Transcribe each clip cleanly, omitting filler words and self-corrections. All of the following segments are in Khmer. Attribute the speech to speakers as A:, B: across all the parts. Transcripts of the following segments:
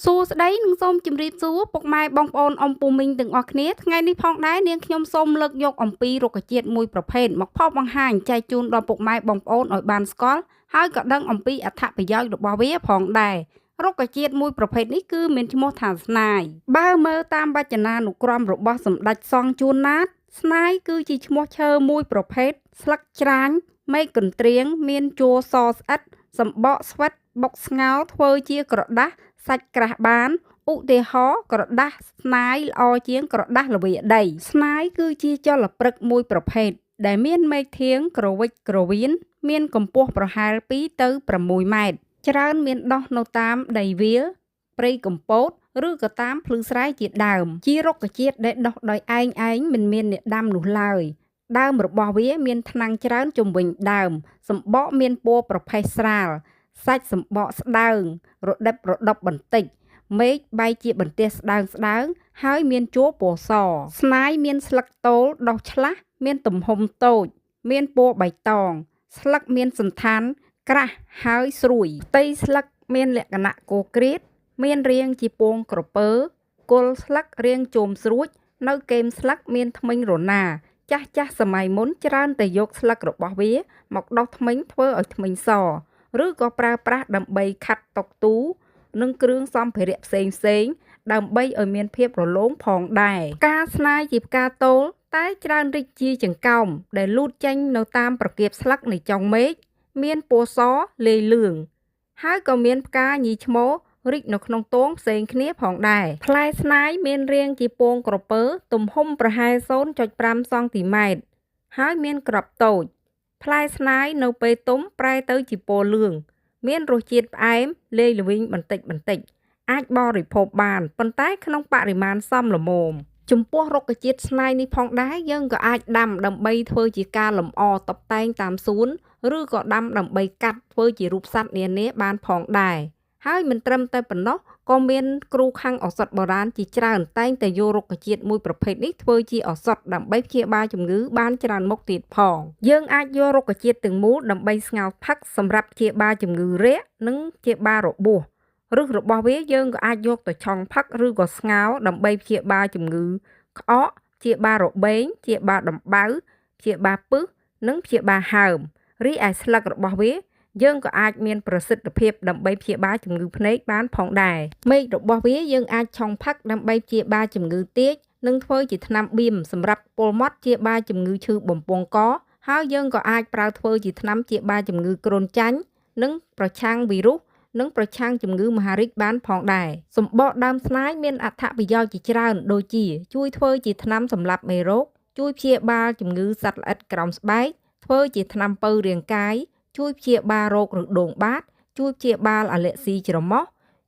A: សួស្តីនិងសូមជម្រាបសួរពុកម៉ែបងប្អូនអំពូមីងទាំងអស់គ្នាថ្ងៃនេះផងដែរនាងខ្ញុំសូមលើកយកអំពីរុក្ខជាតិមួយប្រភេទមកផុសបង្ហាញចែកជូនដល់ពុកម៉ែបងប្អូនឲ្យបានស្គាល់ហើយក៏ដឹងអំពីអត្ថប្រយោជន៍របស់វាផងដែររុក្ខជាតិមួយប្រភេទនេះគឺមានឈ្មោះថាស្នាយបើមើលតាមវចនានុក្រមរបស់សម្ដេចសង្ឃជួនណាតស្នាយគឺជាឈ្មោះឈើមួយប្រភេទស្លឹកច្រាញមែកកន្ទ្រៀងមានជួរសស្អិតសម្បកស្វិតបុកស្ងោរធ្វើជាក្រដាសសាច់ក្រាស់បានឧទាហរណ៍ក្រដាសស្នាយល្អជាងក្រដាសល្វាដីស្នាយគឺជាចលព្រឹកមួយប្រភេទដែលមានមែកធាងក្រវិចក្រវៀនមានកម្ពស់ប្រហែល2ទៅ6ម៉ែត្រច្រើនមានដុះនៅតាមដីវាលព្រៃកំពតឬក៏តាមភ្លឺស្រែជាដើមជារុក្ខជាតិដែលដុះដោយឯងឯងមិនមានអ្នកដាំនោះឡើយដើមរបស់វាមានថ្នាំងច្រើនជុំវិញដើមសម្បកមានពណ៌ប្រផេះស្រាលសាច់សម្បកស្ដើងរដិបរដប់បន្តិចមែកបែកជាបន្ទះស្ដើងស្ដើងហើយមានជួរពណ៌សស្នាយមានស្លឹកទោលដុះឆ្លាស់មានទំហំតូចមានពណ៌បៃតងស្លឹកមានសណ្ឋានក្រាស់ហើយស្រួយផ្ទៃស្លឹកមានលក្ខណៈកក្រៀតមានរាងជាពងក្រពើគល់ស្លឹករាងជោមស្រួចនៅគែមស្លឹកមានធ្មេញរណាចាស់ចាស់សម័យមុនច្រើនតែយកស្លឹករបស់វាមកដុសធ្មេញធ្វើឲ្យធ្មេញសឬក៏ប្រើប្រាស់ដើម្បីខាត់តុកទូនិងគ្រឿងសម្ភារៈផ្សេងផ្សេងដើម្បីឲ្យមានភាពរលោងផងដែរផ្កាស្នាយជាផ្កាទោលតែច្រើនរីកជាចង្កោមដែលលូតចេញនៅតាមប្រគៀបស្លឹកនៃចុងមែកមានពណ៌សលាយលឿងហើយក៏មានផ្កាញីឈ្មោលរីកនៅក្នុងទងផ្សេងគ្នាផងដែរផ្លែស្នាយមានរាងជាពងក្រពើទំហំប្រហែល 0.5 សង់ទីម៉ែត្រហើយមានក្របតូចផ្លែស្នាយនៅពេលទុំប្រែទៅជាពណ៌លឿងមានរសជាតិផ្អែមលាយល្វីងបន្តិចបន្តិចអាចបរិភោគបានប៉ុន្តែក្នុងបរិមាណសមល្មមចំពោះរុក្ខជាតិស្នាយនេះផងដែរយើងក៏អាចដាំដើម្បីធ្វើជាការលម្អតុបតែងតាមសួនឬក៏ដាំដើម្បីកាត់ធ្វើជារូបសត្វនានាបានផងដែរហើយមិនត្រឹមតែប៉ុណ្ណោះក៏មានគ្រូខាងឱសថបុរាណជាច្រើនតែងតែយករុក្ខជាតិមួយប្រភេទនេះធ្វើជាឱសថដើម្បីព្យាបាលជំងឺបានច្រើនមុខទៀតផងយើងអាចយករុក្ខជាតិទាំងមូលដើម្បីស្ងោរផឹកសម្រាប់ព្យាបាលជំងឺរាកនិងព្យាបាលរបួសឫសរបស់វាយើងក៏អាចយកទៅឆុងផឹកឬក៏ស្ងោរដើម្បីព្យាបាលជំងឺក្អកព្យាបាលរបេងព្យាបាលដំបៅព្យាបាលពឹសនិងព្យាបាលហើមរីឯស្លឹករបស់វាយើងក៏អាចមានប្រសិទ្ធភាពដើម្បីព្យាបាលជំងឺភ្នែកបានផងដែរមែករបស់វាយើងអាចឆុងផឹកដើម្បីព្យាបាលជំងឺទាចនិងធ្វើជាថ្នាំបៀមសម្រាប់ពុលមាត់ព្យាបាលជំងឺឈឺបំពង់កហើយយើងក៏អាចប្រើធ្វើជាថ្នាំព្យាបាលជំងឺគ្រុនចាញ់និងប្រឆាំងវីរុសនិងប្រឆាំងជំងឺមហារីកបានផងដែរសម្បកដើមស្នាយមានអត្ថប្រយោជន៍ជាច្រើនដូចជាជួយធ្វើជាថ្នាំសម្លាប់មេរោគជួយព្យាបាលជំងឺសត្វល្អិតក្រោមស្បែកធ្វើជាថ្នាំពៅរាងកាយជួយព្យាបាលរោគឫសដូងបាតជួយព្យាបាលអាឡែស៊ីច្រមុះ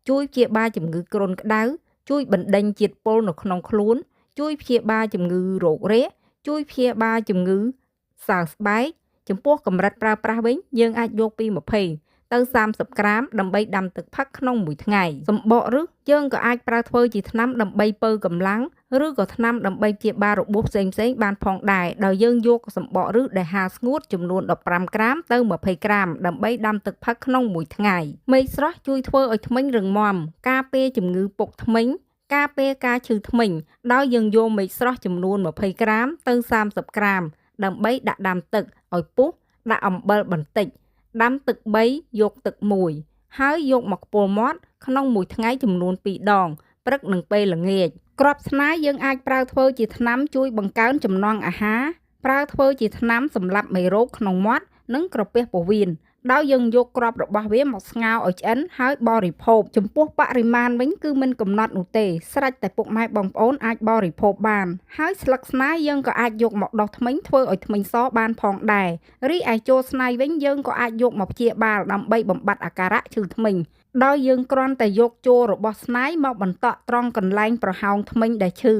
A: ជួយព្យាបាលជំងឺគ្រុនក្តៅជួយបណ្ដេញជាតិពុលនៅក្នុងខ្លួនជួយព្យាបាលជំងឺរោគរាគជួយព្យាបាលជំងឺសើស្បែកចំពោះកម្រិតប្រើប្រាស់វិញយើងអាចយកពី20ទៅ30ក្រាមដើម្បីដាំទឹកផឹកក្នុងមួយថ្ងៃសម្បកឫសយើងក៏អាចប្រើធ្វើជាថ្នាំដើម្បីពៅកម្លាំងឬក៏ថ្នាំដើម្បីព្យាបាលរបួសផ្សេងៗបានផងដែរដោយយើងយកសម្បកឫសដែលហាលស្ងួតចំនួន15ក្រាមទៅ20ក្រាមដើម្បីដាំទឹកផឹកក្នុងមួយថ្ងៃមែកស្រស់ជួយធ្វើឲ្យធ្មេញរឹងមាំការពារជំងឺពុកធ្មេញការពារការឈឺធ្មេញដោយយើងយកមែកស្រស់ចំនួន20ក្រាមទៅ30ក្រាមដើម្បីដាក់ដាំទឹកឲ្យពុះដាក់អំបិលបន្តិចដាំទឹក3យកទឹក1ហើយយកមកខ្ពុរមាត់ក្នុងមួយថ្ងៃចំនួន2ដងព្រឹកនិងពេលល្ងាចគ្រាប់ស្នាយយើងអាចប្រើធ្វើជាថ្នាំជួយបង្កើនចំណង់អាហារប្រើធ្វើជាថ្នាំសម្លាប់មេរោគក្នុងមាត់និងក្រពះពោះវៀនដោយយើងយកគ្រាប់របស់វាមកស្ងោរឲ្យឆ្អិនហើយបរិភោគចំពោះបរិមាណវិញគឺមិនកំណត់នោះទេស្រេចតែពុកម៉ែបងប្អូនអាចបរិភោគបានហើយស្លឹកស្នាយយើងក៏អាចយកមកដុសធ្មេញធ្វើឲ្យធ្មេញសបានផងដែររីឯចូលស្នាយវិញយើងក៏អាចយកមកព្យាបាលដើម្បីបំបត្តិអាការៈឈឺធ្មេញដោយយើងគ្រាន់តែយកជ័ររបស់ស្នាយមកបន្តក់ត្រង់កន្លែងប្រហោងធ្មេញដែលឈឺ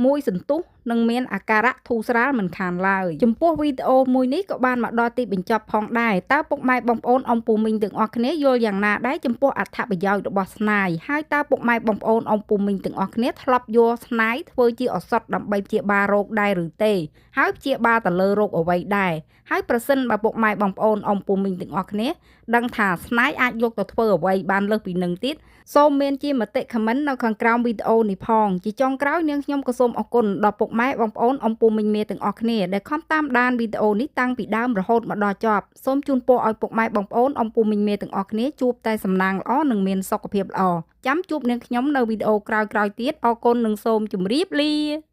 A: មួយសន្ទុះនឹងមានអាការៈធូរស្រាលមិនខានឡើយចំពោះវីដេអូមួយនេះក៏បានមកដល់ទីបញ្ចប់ផងដែរតើពុកម៉ែបងប្អូនអំពូមីងទាំងអស់គ្នាយល់យ៉ាងណាដែរចំពោះអត្ថប្រយោជន៍របស់ស្នាយហើយតើពុកម៉ែបងប្អូនអំពូមីងទាំងអស់គ្នាធ្លាប់យកស្នាយធ្វើជាឱសថដើម្បីព្យាបាលរោគដែរឬទេហើយព្យាបាលទៅលើរោគអ្វីដែរហើយប្រសិនបើពុកម៉ែបងប្អូនអំពូមីងទាំងអស់គ្នាដឹងថាស្នាយអាចយកទៅធ្វើអ្វីបានលើសពីនឹងទៀតសូមមានជាមតិ comment នៅខាងក្រោមវីដេអូនេះផងជាចុងក្រោយនាងខ្ញុំក៏សូមអរគុណដល់ពុកម៉ែបងប្អូនអំពូមីងមាទាំងអស់គ្នាដែលខំតាមដានវីដេអូនេះតាំងពីដើមរហូតមកដល់ចប់សូមជូនពរឲ្យពុកម៉ែបងប្អូនអំពូមីងមាទាំងអស់គ្នាជួបតែសំណាងល្អនិងមានសុខភាពល្អចាំជួបនាងខ្ញុំនៅវីដេអូក្រោយៗទៀតអរគុណនិងសូមជម្រាបលា។